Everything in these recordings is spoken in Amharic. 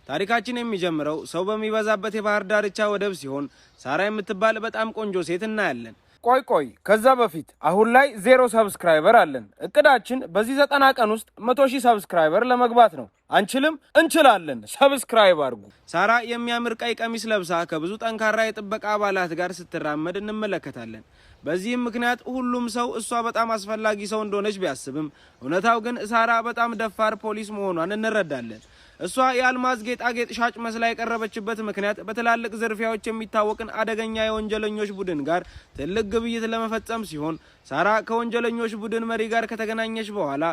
ታሪካችን የሚጀምረው ሰው በሚበዛበት የባህር ዳርቻ ወደብ ሲሆን ሳራ የምትባል በጣም ቆንጆ ሴት እናያለን። ቆይ ቆይ፣ ከዛ በፊት አሁን ላይ 0 subscriber አለን። እቅዳችን በዚህ 90 ቀን ውስጥ 100,000 subscriber ለመግባት ነው። አንችልም? እንችላለን። Subscribe አድርጉ። ሳራ የሚያምር ቀይ ቀሚስ ለብሳ ከብዙ ጠንካራ የጥበቃ አባላት ጋር ስትራመድ እንመለከታለን። በዚህም ምክንያት ሁሉም ሰው እሷ በጣም አስፈላጊ ሰው እንደሆነች ቢያስብም እውነታው ግን ሳራ በጣም ደፋር ፖሊስ መሆኗን እንረዳለን። እሷ የአልማዝ ጌጣጌጥ ሻጭ መስላ የቀረበችበት ምክንያት በትላልቅ ዝርፊያዎች የሚታወቅን አደገኛ የወንጀለኞች ቡድን ጋር ትልቅ ግብይት ለመፈጸም ሲሆን፣ ሳራ ከወንጀለኞች ቡድን መሪ ጋር ከተገናኘች በኋላ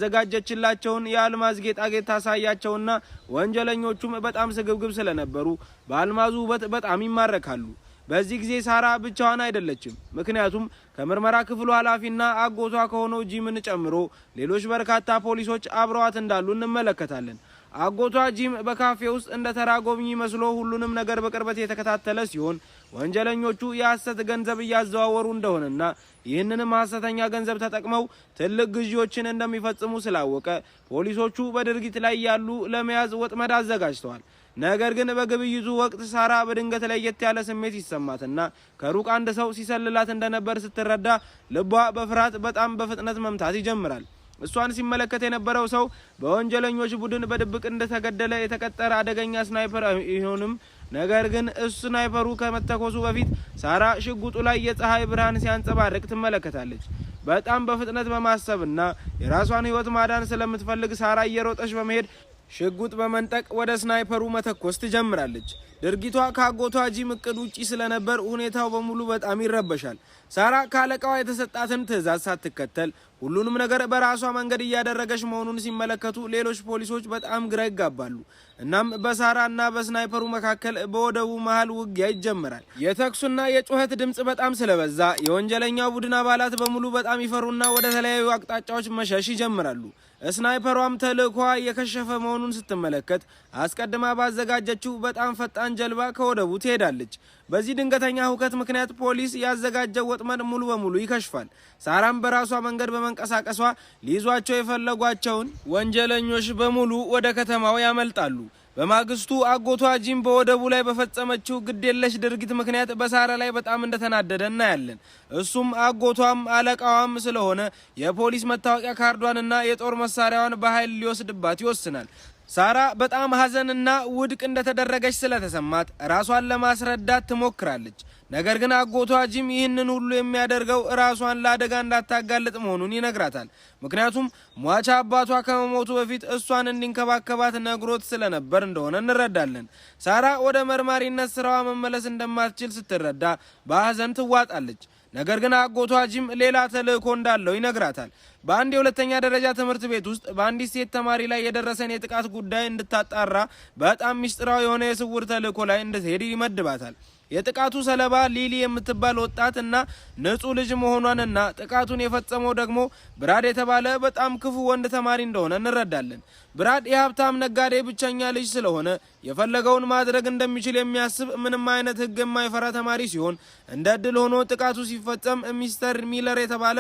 ያዘጋጀችላቸውን የአልማዝ ጌጣጌጥ ታሳያቸውና ወንጀለኞቹም በጣም ስግብግብ ስለነበሩ በአልማዙ ውበት በጣም ይማረካሉ። በዚህ ጊዜ ሳራ ብቻዋን አይደለችም። ምክንያቱም ከምርመራ ክፍሉ ኃላፊና አጎቷ ከሆነው ጂምን ጨምሮ ሌሎች በርካታ ፖሊሶች አብረዋት እንዳሉ እንመለከታለን። አጎቷ ጂም በካፌ ውስጥ እንደ ተራ ጎብኚ መስሎ ሁሉንም ነገር በቅርበት የተከታተለ ሲሆን፣ ወንጀለኞቹ የሐሰት ገንዘብ እያዘዋወሩ እንደሆነና ይህንንም ሐሰተኛ ገንዘብ ተጠቅመው ትልቅ ግዢዎችን እንደሚፈጽሙ ስላወቀ ፖሊሶቹ በድርጊት ላይ ያሉ ለመያዝ ወጥመድ አዘጋጅተዋል። ነገር ግን በግብይቱ ወቅት ሳራ በድንገት ለየት ያለ ስሜት ይሰማትና ከሩቅ አንድ ሰው ሲሰልላት እንደነበር ስትረዳ ልቧ በፍርሃት በጣም በፍጥነት መምታት ይጀምራል። እሷን ሲመለከት የነበረው ሰው በወንጀለኞች ቡድን በድብቅ እንደተገደለ የተቀጠረ አደገኛ sniper ቢሆንም፣ ነገር ግን sniper ኡ ከመተኮሱ በፊት ሳራ ሽጉጡ ላይ የፀሐይ ብርሃን ሲያንጸባርቅ ትመለከታለች። በጣም በፍጥነት በማሰብና የራሷን ሕይወት ማዳን ስለምትፈልግ ሳራ እየሮጠች በመሄድ ሽጉጥ በመንጠቅ ወደ sniper ኡ መተኮስ ትጀምራለች። ድርጊቷ ከአጎቷ ጂም እቅድ ውጪ ስለነበር ሁኔታው በሙሉ በጣም ይረበሻል። ሳራ ከአለቃዋ የተሰጣትን ትዕዛዝ ሳትከተል ሁሉንም ነገር በራሷ መንገድ እያደረገች መሆኑን ሲመለከቱ ሌሎች ፖሊሶች በጣም ግራ ይጋባሉ። እናም በሳራ እና በ sniper ኡ መካከል በወደቡ መሃል ውጊያ ይጀምራል። የተኩሱና የጩኸት ድምፅ በጣም ስለበዛ የወንጀለኛው ቡድን አባላት በሙሉ በጣም ይፈሩና ወደ ተለያዩ አቅጣጫዎች መሸሽ ይጀምራሉ። Sniper ሯም ተልዕኮዋ የከሸፈ መሆኑን ስትመለከት አስቀድማ ባዘጋጀችው በጣም ፈጣን ጀልባ ከወደቡ ትሄዳለች። በዚህ ድንገተኛ ሁከት ምክንያት ፖሊስ ያዘጋጀው ወጥመድ ሙሉ በሙሉ ይከሽፋል። ሳራም በራሷ መንገድ በመንቀሳቀሷ ሊይዟቸው የፈለጓቸውን ወንጀለኞች በሙሉ ወደ ከተማው ያመልጣሉ። በማግስቱ አጎቷ ጂም በወደቡ ላይ በፈጸመችው ግዴለሽ ድርጊት ምክንያት በሳራ ላይ በጣም እንደተናደደ እናያለን። እሱም አጎቷም አለቃዋም ስለሆነ የፖሊስ መታወቂያ ካርዷንና የጦር መሳሪያዋን በኃይል ሊወስድባት ይወስናል። ሳራ በጣም ሐዘንና ውድቅ እንደተደረገች ስለተሰማት ራሷን ለማስረዳት ትሞክራለች። ነገር ግን አጎቷ ጂም ይህንን ሁሉ የሚያደርገው ራሷን ለአደጋ እንዳታጋልጥ መሆኑን ይነግራታል። ምክንያቱም ሟች አባቷ ከመሞቱ በፊት እሷን እንዲንከባከባት ነግሮት ስለነበር እንደሆነ እንረዳለን። ሳራ ወደ መርማሪነት ስራዋ መመለስ እንደማትችል ስትረዳ በሐዘን ትዋጣለች። ነገር ግን አጎቷ ጂም ሌላ ተልእኮ እንዳለው ይነግራታል። በአንድ የሁለተኛ ደረጃ ትምህርት ቤት ውስጥ በአንዲት ሴት ተማሪ ላይ የደረሰን የጥቃት ጉዳይ እንድታጣራ በጣም ሚስጥራዊ የሆነ የስውር ተልእኮ ላይ እንድትሄድ ይመድባታል። የጥቃቱ ሰለባ ሊሊ የምትባል ወጣት እና ንጹህ ልጅ መሆኗንና ጥቃቱን የፈጸመው ደግሞ ብራድ የተባለ በጣም ክፉ ወንድ ተማሪ እንደሆነ እንረዳለን። ብራድ የሀብታም ነጋዴ ብቸኛ ልጅ ስለሆነ የፈለገውን ማድረግ እንደሚችል የሚያስብ፣ ምንም አይነት ሕግ የማይፈራ ተማሪ ሲሆን፣ እንደ እድል ሆኖ ጥቃቱ ሲፈጸም ሚስተር ሚለር የተባለ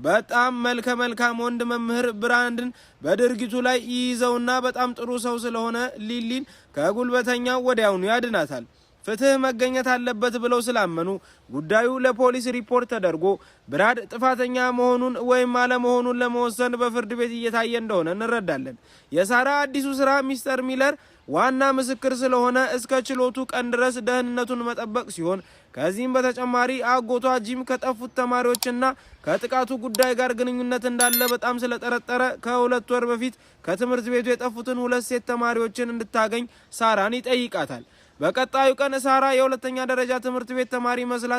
በጣም መልከ መልካም ወንድ መምህር ብራድን በድርጊቱ ላይ ይይዘውና በጣም ጥሩ ሰው ስለሆነ ሊሊን ከጉልበተኛው ወዲያውኑ ያድናታል። ፍትህ መገኘት አለበት ብለው ስላመኑ ጉዳዩ ለፖሊስ ሪፖርት ተደርጎ ብራድ ጥፋተኛ መሆኑን ወይም አለመሆኑን ለመወሰን በፍርድ ቤት እየታየ እንደሆነ እንረዳለን። የሳራ አዲሱ ስራ ሚስተር ሚለር ዋና ምስክር ስለሆነ እስከ ችሎቱ ቀን ድረስ ደህንነቱን መጠበቅ ሲሆን፣ ከዚህም በተጨማሪ አጎቷ ጂም ከጠፉት ተማሪዎችና ከጥቃቱ ጉዳይ ጋር ግንኙነት እንዳለ በጣም ስለጠረጠረ ከ2 ወር በፊት ከትምህርት ቤቱ የጠፉትን ሁለት ሴት ተማሪዎችን እንድታገኝ ሳራን ይጠይቃታል። በቀጣዩ ቀን ሳራ የሁለተኛ ደረጃ ትምህርት ቤት ተማሪ መስላ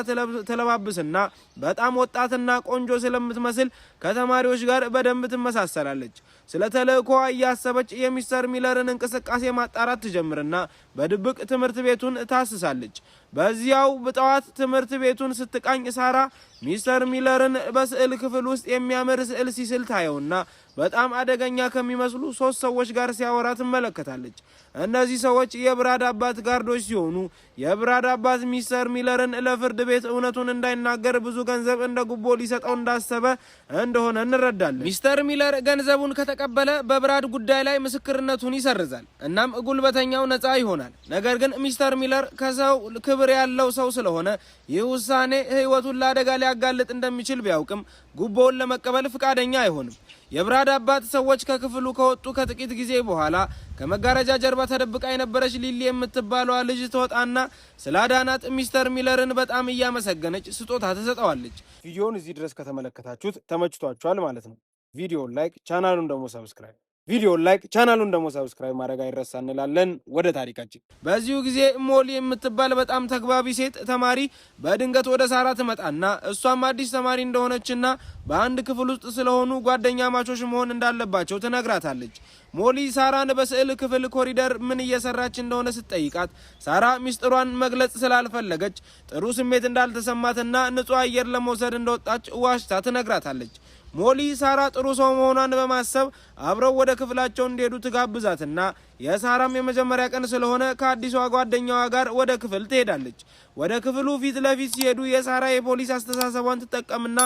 ትለባብስና በጣም ወጣትና ቆንጆ ስለምትመስል ከተማሪዎች ጋር በደንብ ትመሳሰላለች። ስለ ተልእኮዋ እያሰበች የሚስተር ሚለርን እንቅስቃሴ ማጣራት ትጀምርና በድብቅ ትምህርት ቤቱን ታስሳለች። በዚያው ጠዋት ትምህርት ቤቱን ስትቃኝ ሳራ ሚስተር ሚለርን በስዕል ክፍል ውስጥ የሚያምር ስዕል ሲስል ታየውና በጣም አደገኛ ከሚመስሉ ሶስት ሰዎች ጋር ሲያወራ ትመለከታለች። እነዚህ ሰዎች የብራድ አባት ጋርዶች ሲሆኑ የብራድ አባት ሚስተር ሚለርን ለፍርድ ቤት እውነቱን እንዳይናገር ብዙ ገንዘብ እንደ ጉቦ ሊሰጠው እንዳሰበ እንደሆነ እንረዳለን። ሚስተር ሚለር ገንዘቡን ከተቀበለ በብራድ ጉዳይ ላይ ምስክርነቱን ይሰርዛል። እናም ጉልበተኛው ነፃ ይሆናል። ነገር ግን ሚስተር ሚለር ከሰው ክብር ያለው ሰው ስለሆነ ይህ ውሳኔ ሕይወቱን ለአደጋ ሊያጋልጥ እንደሚችል ቢያውቅም ጉቦውን ለመቀበል ፍቃደኛ አይሆንም። የብራድ አባት ሰዎች ከክፍሉ ከወጡ ከጥቂት ጊዜ በኋላ ከመጋረጃ ጀርባ ተደብቃ የነበረች ሊሊ የምትባለዋ ልጅ ትወጣና ስላዳናት ሚስተር ሚለርን በጣም እያመሰገነች ስጦታ ትሰጠዋለች። ቪዲዮውን እዚህ ድረስ ከተመለከታችሁት ተመችቷችኋል ማለት ነው። ቪዲዮውን like፣ ቻናሉን ደግሞ subscribe፣ ቪዲዮውን like፣ ቻናሉን ደግሞ subscribe ማድረግ አይረሳ እንላለን። ወደ ታሪካችን። በዚሁ ጊዜ ሞሊ የምትባል በጣም ተግባቢ ሴት ተማሪ በድንገት ወደ ሳራ ትመጣና እሷም አዲስ ተማሪ እንደሆነችና በአንድ ክፍል ውስጥ ስለሆኑ ጓደኛማቾች መሆን እንዳለባቸው ትነግራታለች። ሞሊ ሳራን በስዕል ክፍል ኮሪደር ምን እየሰራች እንደሆነ ስትጠይቃት ሳራ ሚስጥሯን መግለጽ ስላልፈለገች ጥሩ ስሜት እንዳልተሰማትና ንጹህ አየር ለመውሰድ እንደወጣች ዋሽታ ትነግራታለች። ሞሊ ሳራ ጥሩ ሰው መሆኗን በማሰብ አብረው ወደ ክፍላቸው እንዲሄዱ ትጋብዛትና የሳራም የመጀመሪያ ቀን ስለሆነ ከአዲሷ ጓደኛዋ ጋር ወደ ክፍል ትሄዳለች። ወደ ክፍሉ ፊት ለፊት ሲሄዱ የሳራ የፖሊስ አስተሳሰቧን ትጠቀምና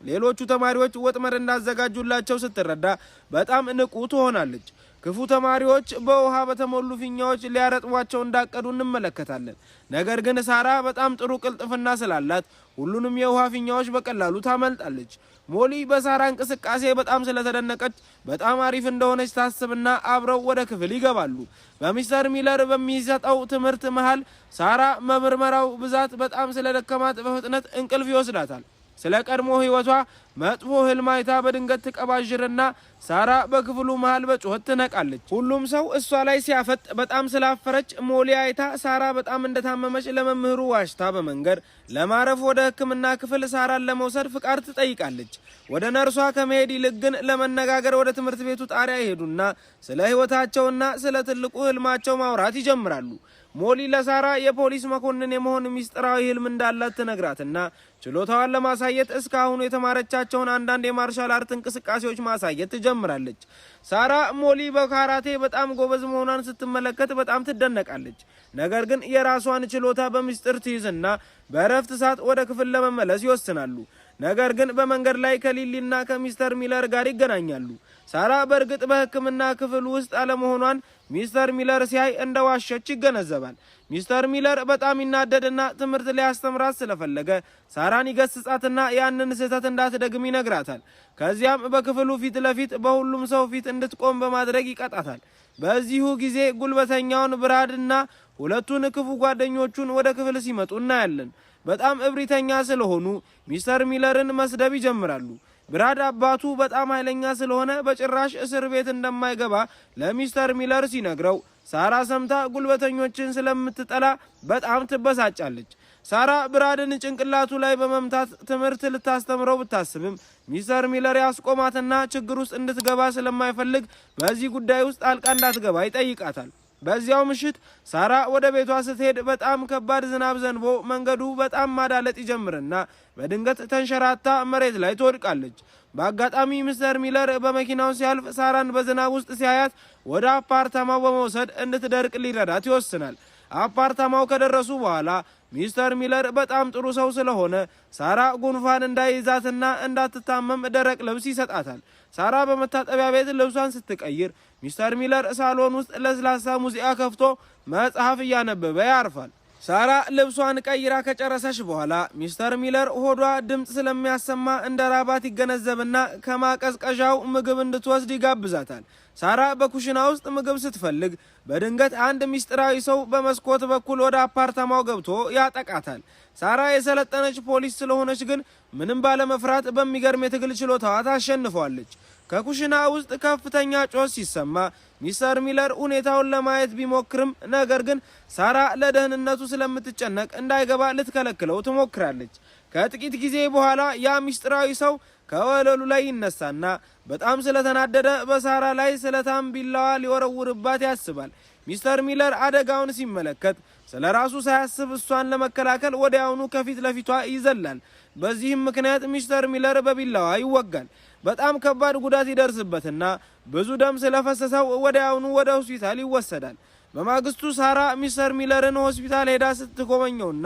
ሌሎቹ ተማሪዎች ወጥመድ እንዳዘጋጁላቸው ስትረዳ በጣም ንቁ ትሆናለች። ክፉ ተማሪዎች በውሃ በተሞሉ ፊኛዎች ሊያረጥቧቸው እንዳቀዱ እንመለከታለን። ነገር ግን ሳራ በጣም ጥሩ ቅልጥፍና ስላላት ሁሉንም የውሃ ፊኛዎች በቀላሉ ታመልጣለች። ሞሊ በሳራ እንቅስቃሴ በጣም ስለተደነቀች በጣም አሪፍ እንደሆነች ታስብና አብረው ወደ ክፍል ይገባሉ። በሚስተር ሚለር በሚሰጠው ትምህርት መሃል ሳራ በምርመራው ብዛት በጣም ስለደከማት በፍጥነት እንቅልፍ ይወስዳታል። ስለ ቀድሞ ሕይወቷ መጥፎ ህልም አይታ በድንገት ትቀባዥርና ሳራ በክፍሉ መሃል በጩኸት ትነቃለች። ሁሉም ሰው እሷ ላይ ሲያፈጥ በጣም ስላፈረች ሞሊ አይታ ሳራ በጣም እንደታመመች ለመምህሩ ዋሽታ በመንገር ለማረፍ ወደ ሕክምና ክፍል ሳራን ለመውሰድ ፍቃድ ትጠይቃለች። ወደ ነርሷ ከመሄድ ይልቅ ግን ለመነጋገር ወደ ትምህርት ቤቱ ጣሪያ ይሄዱና ስለ ሕይወታቸውና ስለ ትልቁ ህልማቸው ማውራት ይጀምራሉ። ሞሊ ለሳራ የፖሊስ መኮንን የመሆን ሚስጥራዊ ህልም እንዳላት ትነግራትና ችሎታዋን ለማሳየት እስካሁኑ የተማረቻቸውን አንዳንድ የ martial art እንቅስቃሴዎች ማሳየት ትጀምራለች። ሳራ ሞሊ በካራቴ በጣም ጎበዝ መሆኗን ስትመለከት በጣም ትደነቃለች። ነገር ግን የራሷን ችሎታ በሚስጥር ትይዝና በእረፍት ሰዓት ወደ ክፍል ለመመለስ ይወስናሉ። ነገር ግን በመንገድ ላይ ከሊሊና ከሚስተር ሚለር ጋር ይገናኛሉ። ሳራ በእርግጥ በሕክምና ክፍል ውስጥ አለመሆኗን ሚስተር ሚለር ሲያይ እንደዋሸች ይገነዘባል። ሚስተር ሚለር በጣም ይናደድና ትምህርት ሊያስተምራት ስለፈለገ ሳራን ይገስጻትና ያንን ስህተት እንዳትደግም ይነግራታል። ከዚያም በክፍሉ ፊት ለፊት በሁሉም ሰው ፊት እንድትቆም በማድረግ ይቀጣታል። በዚሁ ጊዜ ጉልበተኛውን ብራድና ሁለቱን ክፉ ጓደኞቹን ወደ ክፍል ሲመጡ እናያለን። በጣም እብሪተኛ ስለሆኑ ሚስተር ሚለርን መስደብ ይጀምራሉ። ብራድ አባቱ በጣም ኃይለኛ ስለሆነ በጭራሽ እስር ቤት እንደማይገባ ለሚስተር ሚለር ሲነግረው ሳራ ሰምታ ጉልበተኞችን ስለምትጠላ በጣም ትበሳጫለች። ሳራ ብራድን ጭንቅላቱ ላይ በመምታት ትምህርት ልታስተምረው ብታስብም ሚስተር ሚለር ያስቆማትና ችግር ውስጥ እንድትገባ ስለማይፈልግ በዚህ ጉዳይ ውስጥ ጣልቃ እንዳትገባ ይጠይቃታል። በዚያው ምሽት ሳራ ወደ ቤቷ ስትሄድ በጣም ከባድ ዝናብ ዘንቦ መንገዱ በጣም ማዳለጥ ይጀምርና በድንገት ተንሸራታ መሬት ላይ ትወድቃለች። በአጋጣሚ ሚስተር ሚለር በመኪናው ሲያልፍ ሳራን በዝናብ ውስጥ ሲያያት ወደ አፓርታማው በመውሰድ እንድትደርቅ ሊረዳት ይወስናል። አፓርታማው ከደረሱ በኋላ ሚስተር ሚለር በጣም ጥሩ ሰው ስለሆነ ሳራ ጉንፋን እንዳይዛትና እንዳትታመም ደረቅ ልብስ ይሰጣታል። ሳራ በመታጠቢያ ቤት ልብሷን ስትቀይር ሚስተር ሚለር ሳሎን ውስጥ ለስላሳ ሙዚቃ ከፍቶ መጽሐፍ እያነበበ ያርፋል። ሳራ ልብሷን ቀይራ ከጨረሰች በኋላ ሚስተር ሚለር ሆዷ ድምፅ ስለሚያሰማ እንደ ራባት ይገነዘብና ከማቀዝቀዣው ምግብ እንድትወስድ ይጋብዛታል። ሳራ በኩሽና ውስጥ ምግብ ስትፈልግ በድንገት አንድ ሚስጥራዊ ሰው በመስኮት በኩል ወደ አፓርታማው ገብቶ ያጠቃታል። ሳራ የሰለጠነች ፖሊስ ስለሆነች ግን ምንም ባለመፍራት በሚገርም የትግል ችሎታዋ ታሸንፈዋለች። ከኩሽና ውስጥ ከፍተኛ ጩኸት ሲሰማ ሚስተር ሚለር ሁኔታውን ለማየት ቢሞክርም ነገር ግን ሳራ ለደህንነቱ ስለምትጨነቅ እንዳይገባ ልትከለክለው ትሞክራለች። ከጥቂት ጊዜ በኋላ ያ ሚስጥራዊ ሰው ከወለሉ ላይ ይነሳና በጣም ስለተናደደ በሳራ ላይ ስለታም ቢላዋ ሊወረውርባት ያስባል። ሚስተር ሚለር አደጋውን ሲመለከት ስለ ራሱ ሳያስብ እሷን ለመከላከል ወዲያውኑ ከፊት ለፊቷ ይዘላል። በዚህም ምክንያት ሚስተር ሚለር በቢላዋ ይወጋል። በጣም ከባድ ጉዳት ይደርስበትና ብዙ ደም ስለፈሰሰው ወዲያውኑ ወደ ሆስፒታል ይወሰዳል። በማግስቱ ሳራ ሚስተር ሚለርን ሆስፒታል ሄዳ ስትጎበኘውና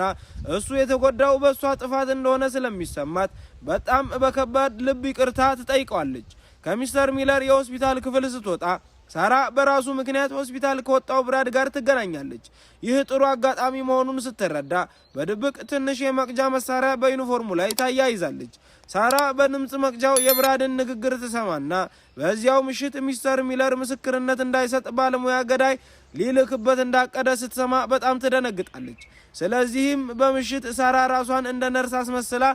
እሱ የተጎዳው በእሷ ጥፋት እንደሆነ ስለሚሰማት በጣም በከባድ ልብ ይቅርታ ትጠይቀዋለች። ከሚስተር ሚለር የሆስፒታል ክፍል ስትወጣ ሳራ በራሱ ምክንያት ሆስፒታል ከወጣው ብራድ ጋር ትገናኛለች። ይህ ጥሩ አጋጣሚ መሆኑን ስትረዳ በድብቅ ትንሽ የመቅጃ መሳሪያ በዩኒፎርሙ ላይ ታያይዛለች። ሳራ በድምፅ መቅጃው የብራድን ንግግር ትሰማና በዚያው ምሽት ሚስተር ሚለር ምስክርነት እንዳይሰጥ ባለሙያ ገዳይ ሊልክበት እንዳቀደ ስትሰማ በጣም ትደነግጣለች። ስለዚህም በምሽት ሳራ ራሷን እንደ ነርስ አስመስላ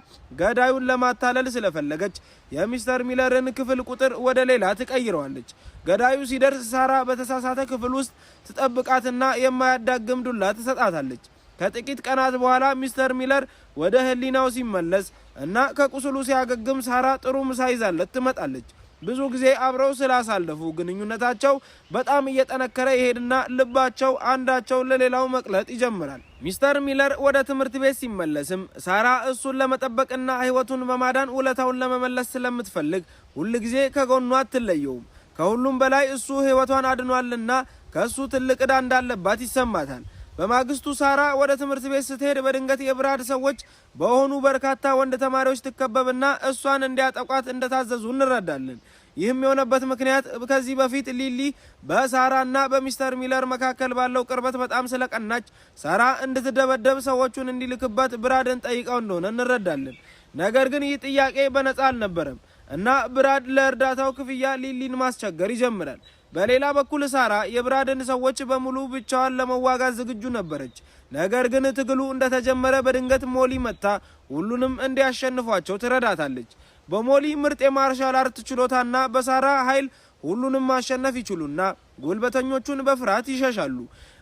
ገዳዩን ለማታለል ስለፈለገች የሚስተር ሚለርን ክፍል ቁጥር ወደ ሌላ ትቀይረዋለች። ገዳዩ ሲደርስ ሳራ በተሳሳተ ክፍል ውስጥ ትጠብቃትና የማያዳግም ዱላ ትሰጣታለች። ከጥቂት ቀናት በኋላ ሚስተር ሚለር ወደ ሕሊናው ሲመለስ እና ከቁስሉ ሲያገግም ሳራ ጥሩ ምሳ ይዛለት ትመጣለች። ብዙ ጊዜ አብረው ስላሳለፉ ግንኙነታቸው በጣም እየጠነከረ ይሄድና ልባቸው አንዳቸው ለሌላው መቅለጥ ይጀምራል። ሚስተር ሚለር ወደ ትምህርት ቤት ሲመለስም ሳራ እሱን ለመጠበቅና ሕይወቱን በማዳን ውለታውን ለመመለስ ስለምትፈልግ ሁልጊዜ ከጎኗ አትለየውም። ከሁሉም በላይ እሱ ሕይወቷን አድኗልና ከእሱ ትልቅ ዕዳ እንዳለባት ይሰማታል። በማግስቱ ሳራ ወደ ትምህርት ቤት ስትሄድ በድንገት የብራድ ሰዎች በሆኑ በርካታ ወንድ ተማሪዎች ትከበብና እሷን እንዲያጠቋት እንደታዘዙ እንረዳለን። ይህም የሆነበት ምክንያት ከዚህ በፊት ሊሊ በሳራና በሚስተር ሚለር መካከል ባለው ቅርበት በጣም ስለቀናች ሳራ እንድትደበደብ ሰዎቹን እንዲልክበት ብራድን ጠይቀው እንደሆነ እንረዳለን። ነገር ግን ይህ ጥያቄ በነጻ አልነበረም እና ብራድ ለእርዳታው ክፍያ ሊሊን ማስቸገር ይጀምራል። በሌላ በኩል ሳራ የብራድን ሰዎች በሙሉ ብቻዋን ለመዋጋት ዝግጁ ነበረች። ነገር ግን ትግሉ እንደተጀመረ በድንገት ሞሊ መጥታ ሁሉንም እንዲያሸንፏቸው ትረዳታለች። በሞሊ ምርጥ የ martial art ችሎታና በሳራ ኃይል ሁሉንም ማሸነፍ ይችሉና ጉልበተኞቹን በፍርሃት ይሸሻሉ።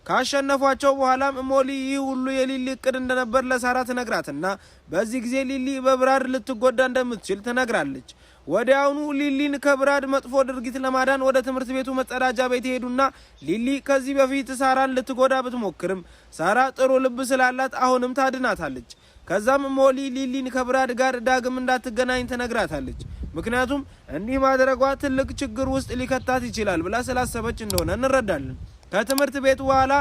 ካሸነፏቸው በኋላም ሞሊ ይህ ሁሉ የሊሊ እቅድ እንደነበር ለሳራ ትነግራትና በዚህ ጊዜ ሊሊ በብራድ ልትጎዳ እንደምትችል ትነግራለች። ወዲያውኑ ሊሊን ከብራድ መጥፎ ድርጊት ለማዳን ወደ ትምህርት ቤቱ መጸዳጃ ቤት ይሄዱና ሊሊ ከዚህ በፊት ሳራን ልትጎዳ ብትሞክርም ሳራ ጥሩ ልብ ስላላት አሁንም ታድናታለች። ከዛም ሞሊ ሊሊን ከብራድ ጋር ዳግም እንዳትገናኝ ትነግራታለች። ምክንያቱም እንዲህ ማድረጓ ትልቅ ችግር ውስጥ ሊከታት ይችላል ብላ ስላሰበች እንደሆነ እንረዳለን። ከትምህርት ቤቱ በኋላ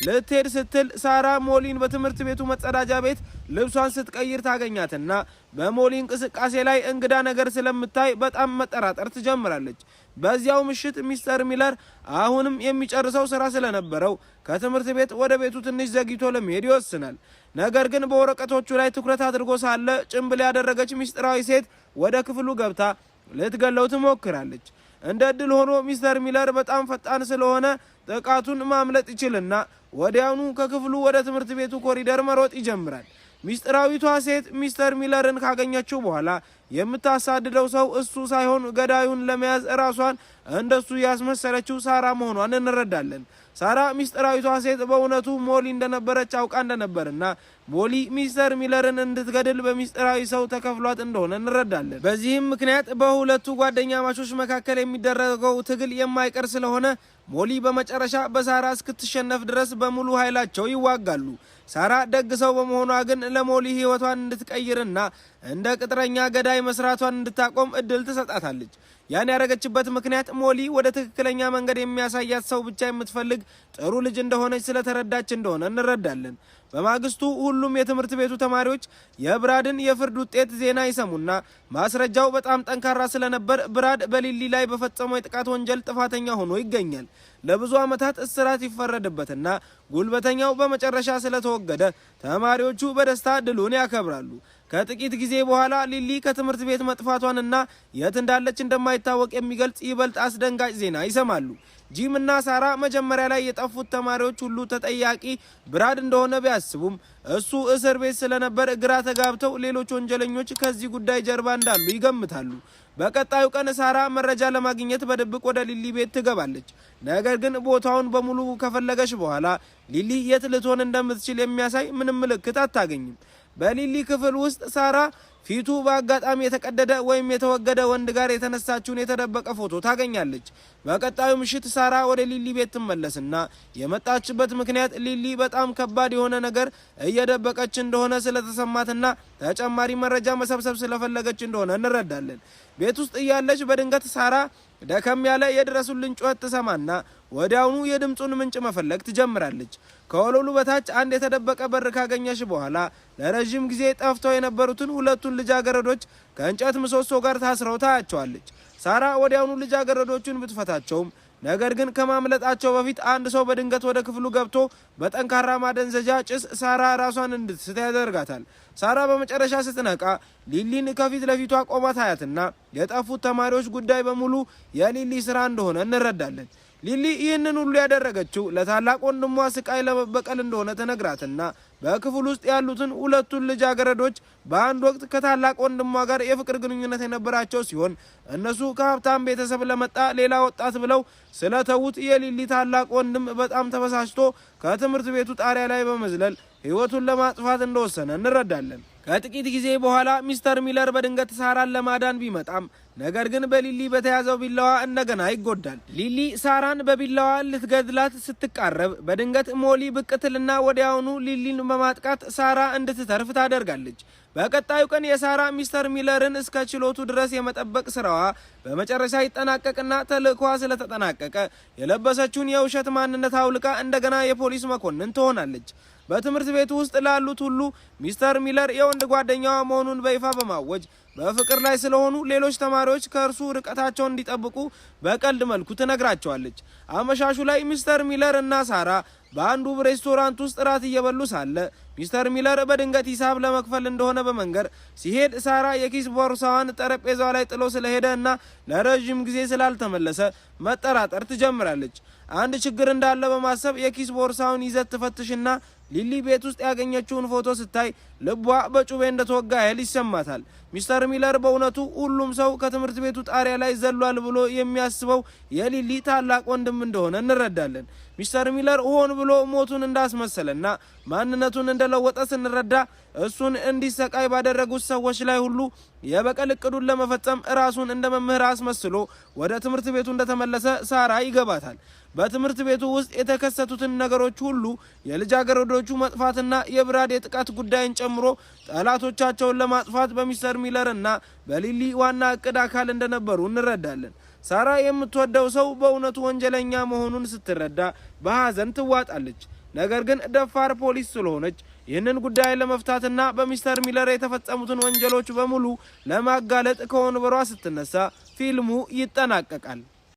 ልትሄድ ስትል ሳራ ሞሊን በትምህርት ቤቱ መጸዳጃ ቤት ልብሷን ስትቀይር ታገኛትና በሞሊ እንቅስቃሴ ላይ እንግዳ ነገር ስለምታይ በጣም መጠራጠር ትጀምራለች። በዚያው ምሽት ሚስተር ሚለር አሁንም የሚጨርሰው ስራ ስለነበረው ከትምህርት ቤት ወደ ቤቱ ትንሽ ዘግይቶ ለመሄድ ይወስናል። ነገር ግን በወረቀቶቹ ላይ ትኩረት አድርጎ ሳለ ጭንብል ያደረገች ምስጢራዊ ሴት ወደ ክፍሉ ገብታ ልትገለው ትሞክራለች። እንደ እድል ሆኖ ሚስተር ሚለር በጣም ፈጣን ስለሆነ ጥቃቱን ማምለጥ ይችልና ወዲያውኑ ከክፍሉ ወደ ትምህርት ቤቱ ኮሪደር መሮጥ ይጀምራል። ሚስጥራዊቷ ሴት ሚስተር ሚለርን ካገኘችው በኋላ የምታሳድደው ሰው እሱ ሳይሆን ገዳዩን ለመያዝ እራሷን እንደሱ ያስመሰለችው ሳራ መሆኗን እንረዳለን። ሳራ ሚስጥራዊቷ ሴት በእውነቱ ሞሊ እንደነበረች አውቃ እንደነበርና ሞሊ ሚስተር ሚለርን እንድትገድል በሚስጥራዊ ሰው ተከፍሏት እንደሆነ እንረዳለን። በዚህም ምክንያት በሁለቱ ጓደኛማቾች መካከል የሚደረገው ትግል የማይቀር ስለሆነ ሞሊ በመጨረሻ በሳራ እስክትሸነፍ ድረስ በሙሉ ኃይላቸው ይዋጋሉ። ሳራ ደግ ሰው በመሆኗ ግን ለሞሊ ሕይወቷን እንድትቀይርና እንደ ቅጥረኛ ገዳይ መስራቷን እንድታቆም እድል ትሰጣታለች። ያን ያደረገችበት ምክንያት ሞሊ ወደ ትክክለኛ መንገድ የሚያሳያት ሰው ብቻ የምትፈልግ ጥሩ ልጅ እንደሆነች ስለተረዳች እንደሆነ እንረዳለን። በማግስቱ ሁሉም የትምህርት ቤቱ ተማሪዎች የብራድን የፍርድ ውጤት ዜና ይሰሙና ማስረጃው በጣም ጠንካራ ስለነበር ብራድ በሊሊ ላይ በፈጸመው የጥቃት ወንጀል ጥፋተኛ ሆኖ ይገኛል። ለብዙ ዓመታት እስራት ይፈረድበትና ጉልበተኛው በመጨረሻ ስለተወገደ ተማሪዎቹ በደስታ ድሉን ያከብራሉ። ከጥቂት ጊዜ በኋላ ሊሊ ከትምህርት ቤት መጥፋቷንና የት እንዳለች እንደማይታወቅ የሚገልጽ ይበልጥ አስደንጋጭ ዜና ይሰማሉ። ጂም እና ሳራ መጀመሪያ ላይ የጠፉት ተማሪዎች ሁሉ ተጠያቂ ብራድ እንደሆነ ቢያስቡም እሱ እስር ቤት ስለነበር ግራ ተጋብተው ሌሎች ወንጀለኞች ከዚህ ጉዳይ ጀርባ እንዳሉ ይገምታሉ። በቀጣዩ ቀን ሳራ መረጃ ለማግኘት በድብቅ ወደ ሊሊ ቤት ትገባለች። ነገር ግን ቦታውን በሙሉ ከፈለገች በኋላ ሊሊ የት ልትሆን እንደምትችል የሚያሳይ ምንም ምልክት አታገኝም። በሊሊ ክፍል ውስጥ ሳራ ፊቱ በአጋጣሚ የተቀደደ ወይም የተወገደ ወንድ ጋር የተነሳችውን የተደበቀ ፎቶ ታገኛለች። በቀጣዩ ምሽት ሳራ ወደ ሊሊ ቤት ትመለስና የመጣችበት ምክንያት ሊሊ በጣም ከባድ የሆነ ነገር እየደበቀች እንደሆነ ስለተሰማትና ተጨማሪ መረጃ መሰብሰብ ስለፈለገች እንደሆነ እንረዳለን። ቤት ውስጥ እያለች በድንገት ሳራ ደከም ያለ የድረሱልን ጩኸት ትሰማና ወዲያውኑ የድምፁን ምንጭ መፈለግ ትጀምራለች። ከወለሉ በታች አንድ የተደበቀ በር ካገኘሽ በኋላ ለረዥም ጊዜ ጠፍተው የነበሩትን ሁለቱን ልጃገረዶች ከእንጨት ምሰሶ ጋር ታስረው ታያቸዋለች። ሳራ ወዲያውኑ ልጃገረዶቹን ብትፈታቸውም፣ ነገር ግን ከማምለጣቸው በፊት አንድ ሰው በድንገት ወደ ክፍሉ ገብቶ በጠንካራ ማደንዘዣ ጭስ ሳራ ራሷን እንድትስት ያደርጋታል። ሳራ በመጨረሻ ስትነቃ ሊሊን ከፊት ለፊቷ ቆማ ታያትና የጠፉት ተማሪዎች ጉዳይ በሙሉ የሊሊ ስራ እንደሆነ እንረዳለን። ሊሊ ይህንን ሁሉ ያደረገችው ለታላቅ ወንድሟ ስቃይ ለመበቀል እንደሆነ ትነግራትና በክፍል ውስጥ ያሉትን ሁለቱን ልጃገረዶች በአንድ ወቅት ከታላቅ ወንድሟ ጋር የፍቅር ግንኙነት የነበራቸው ሲሆን፣ እነሱ ከሀብታም ቤተሰብ ለመጣ ሌላ ወጣት ብለው ስለተዉት የሊሊ ታላቅ ወንድም በጣም ተበሳጭቶ ከትምህርት ቤቱ ጣሪያ ላይ በመዝለል ሕይወቱን ለማጥፋት እንደወሰነ እንረዳለን። ከጥቂት ጊዜ በኋላ ሚስተር ሚለር በድንገት ሳራን ለማዳን ቢመጣም፣ ነገር ግን በሊሊ በተያዘው ቢላዋ እንደገና ይጎዳል። ሊሊ ሳራን በቢላዋ ልትገድላት ስትቃረብ በድንገት ሞሊ ብቅ ትልና ወዲያውኑ ሊሊን በማጥቃት ሳራ እንድትተርፍ ታደርጋለች። በቀጣዩ ቀን የሳራ ሚስተር ሚለርን እስከ ችሎቱ ድረስ የመጠበቅ ስራዋ በመጨረሻ ይጠናቀቅና ተልእኳ ስለተጠናቀቀ የለበሰችውን የውሸት ማንነት አውልቃ እንደገና የፖሊስ መኮንን ትሆናለች። በትምህርት ቤቱ ውስጥ ላሉት ሁሉ ሚስተር ሚለር የወንድ ጓደኛዋ መሆኑን በይፋ በማወጅ በፍቅር ላይ ስለሆኑ ሌሎች ተማሪዎች ከእርሱ ርቀታቸውን እንዲጠብቁ በቀልድ መልኩ ትነግራቸዋለች። አመሻሹ ላይ ሚስተር ሚለር እና ሳራ በአንድ ውብ ሬስቶራንት ውስጥ እራት እየበሉ ሳለ ሚስተር ሚለር በድንገት ሂሳብ ለመክፈል እንደሆነ በመንገር ሲሄድ፣ ሳራ የኪስ ቦርሳዋን ጠረጴዛዋ ላይ ጥሎ ስለሄደ እና ለረዥም ጊዜ ስላልተመለሰ መጠራጠር ትጀምራለች። አንድ ችግር እንዳለ በማሰብ የኪስ ቦርሳውን ይዘት ትፈትሽና ሊሊ ቤት ውስጥ ያገኘችውን ፎቶ ስታይ ልቧ በጩቤ እንደተወጋ ያህል ይሰማታል። ሚስተር ሚለር በእውነቱ ሁሉም ሰው ከትምህርት ቤቱ ጣሪያ ላይ ዘሏል ብሎ የሚያስበው የሊሊ ታላቅ ወንድም እንደሆነ እንረዳለን። ሚስተር ሚለር ሆን ብሎ ሞቱን እንዳስመሰለና ማንነቱን እንደለወጠ ስንረዳ፣ እሱን እንዲሰቃይ ባደረጉት ሰዎች ላይ ሁሉ የበቀል እቅዱን ለመፈጸም ራሱን እንደ መምህር አስመስሎ ወደ ትምህርት ቤቱ እንደተመለሰ ሳራ ይገባታል። በትምህርት ቤቱ ውስጥ የተከሰቱትን ነገሮች ሁሉ፣ የልጃገረዶቹ መጥፋትና የብራድ የጥቃት ጉዳይን ጨምሮ፣ ጠላቶቻቸውን ለማጥፋት በሚስተር ሚለር እና በሊሊ ዋና እቅድ አካል እንደነበሩ እንረዳለን። ሳራ የምትወደው ሰው በእውነቱ ወንጀለኛ መሆኑን ስትረዳ በሐዘን ትዋጣለች። ነገር ግን ደፋር ፖሊስ ስለሆነች ይህንን ጉዳይ ለመፍታትና በሚስተር ሚለር የተፈጸሙትን ወንጀሎች በሙሉ ለማጋለጥ ከወንበሯ ስትነሳ ፊልሙ ይጠናቀቃል።